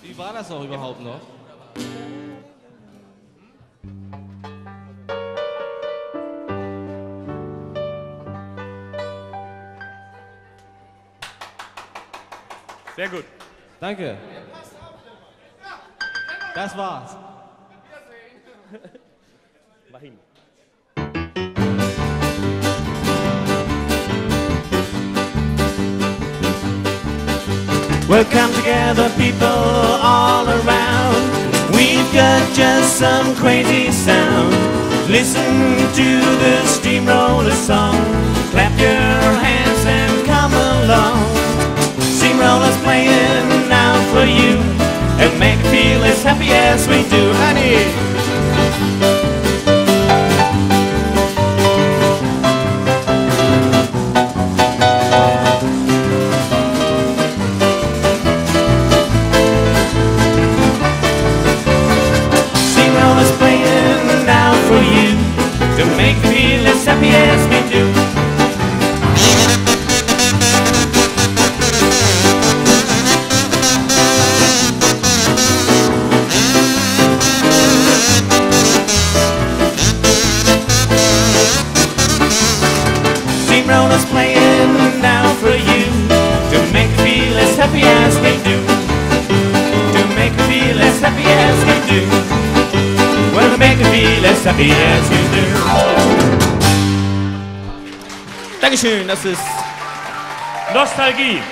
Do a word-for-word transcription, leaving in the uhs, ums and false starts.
Wie war das auch überhaupt noch? Sehr gut. Danke. Das war's. Mach hin. Well, come together, people all around. We've got just some crazy sound. Listen to the Steamroller song. Clap your hands and come along. Steamroller's playing now for you and make you feel as happy as we do. Honey! Steamroller's playing now for you to make you feel as happy as we do. Steamroller's playing now for you to make you feel as happy as we do. To make you feel as happy as we do. Well, to make you feel as happy as we do. Dankeschön, das ist Nostalgie.